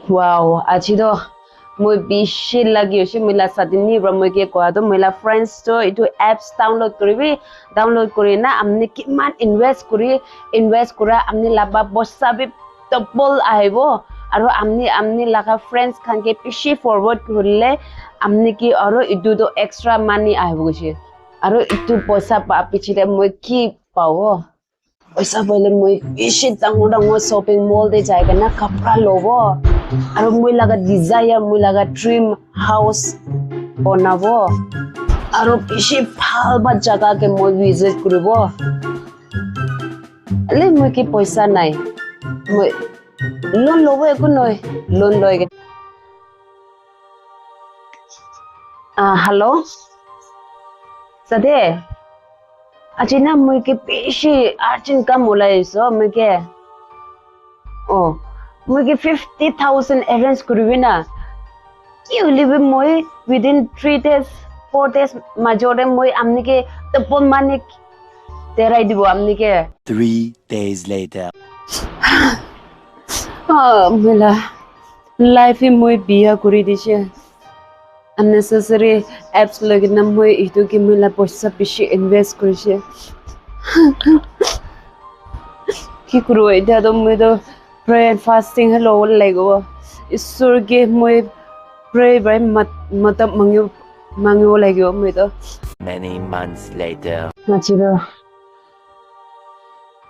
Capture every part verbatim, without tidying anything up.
Wow, aji toh moi bishi lucky hoise, moi la sadini pra moi ke koa toh, moi la friends toh etu apps download kuribi, download kuri na amni kiman invest kuri, invest kura amni laba bosa bi double ahibo, aro amni, amni laga friends khan ke bishi forward kurile amni ki aro etu toh extra money ahibo kuise, aro etu poisa pa piche te moi ki pabo? Poisa paile moi bishi dangor dangor shopping mall te jai kena kapra lobo. Aro moi laga desire, moi laga dream house bonabo. Aro bishi bhal bhal jaga ke moi visit kuribo. Ale moi ki poisa nai. Moi loan lobo eku noi. Loan loi ke. Ah, hello. Sade. Aji na moi ke bishi urgent kam ulai so moi ke. Oh, moi ke fifty thousand arrange kuribi na. Ki hoile bi moi within three days, four days major te moi amni ke double money derai dibo amni ke. Three days later. Ah, moi la life hi moi biya kuri dise. Unnecessary apps loi kena moi etu ke moi la poisa bishi invest kurise. Ki kuru etia toh moi toh pray and fasting he lobo lagibo. Isor ke moi pray by mat- matlab mangibo, mangibo lagibo moi toh. Many months later. Nachiro.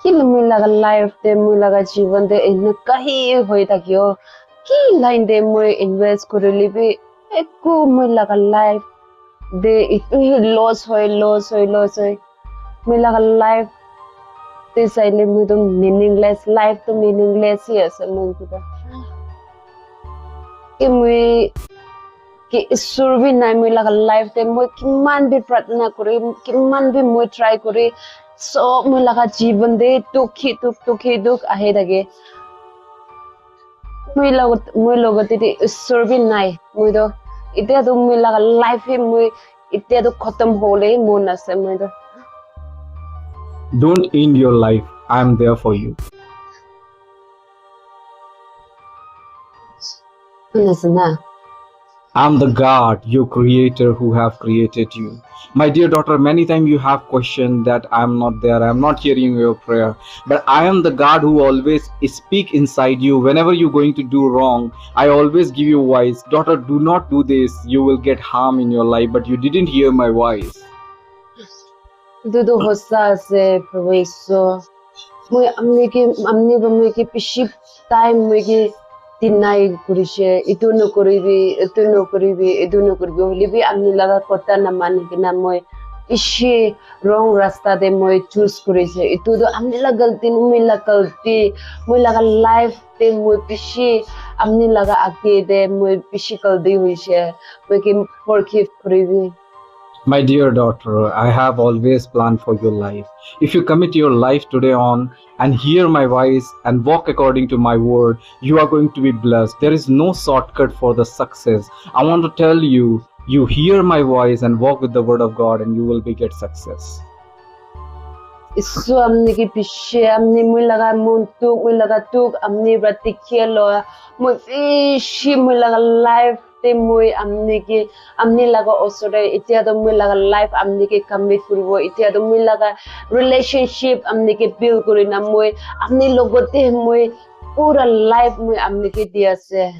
Kile moi laga life te, moi laga jiban te eneka hi hoi thakibo? Ki line te moi invest kurile bi eku moi laga life te etu hi loss hoi, loss hoi, loss hoi. Moi laga life te saile moi toh meaningless, life toh meaningless hi ase moi etu toh. Ki moi ki isor bi nai moi laga life te, moi kiman bi pratna kuri, kiman bi moi try kuri, sob moi laga jiban te dukh hi dukh, dukh hi dukh ahi thake. Moi logot, moi logot te isor bi nai. Moi toh etia toh moi laga life hi moi etia toh khatam hole mon ase moi toh. Don't end your life. I am there for you. Listen na. I'm the God, your creator, who have created you. My dear daughter, many times you have questioned that I'm not there, I'm not hearing your prayer. But I am the God who always speak inside you. Whenever you're going to do wrong, I always give you voice. Daughter, do not do this. You will get harm in your life, but you didn't hear my voice. Etu tu hosa ase, Prabhu Isor. Moi amni ke, amni ba moi ke bishi time moi ke deny kurise. Etu nokoribi, etu nokoribi, etu nokoribi. Hoile bi amni laga kotha na mani kena moi bishi wrong rasta te moi choose kurise. Etu tu amni laga galti, moi laga galti. Moi laga life te moi bishi, amni laga age te moi bishi galti hoise. Moi ke forgive kuribi. My dear daughter, I have always planned for your life. If you commit your life today on and hear my voice and walk according to my word, you are going to be blessed. There is no shortcut for the success. I want to tell you, you hear my voice and walk with the word of God and you will be get success. Isu amni ke bishi, amni moi laga mon tuk, moi laga tuk, amni pra tikhe lo, moi bishi moi laga life te moi amni ke, amni laga osor te, etia toh moi laga life amni ke commit kuribo, etia toh moi laga relationship amni ke build kuri na moi, amni logot te moi pura life moi amni ke di ase.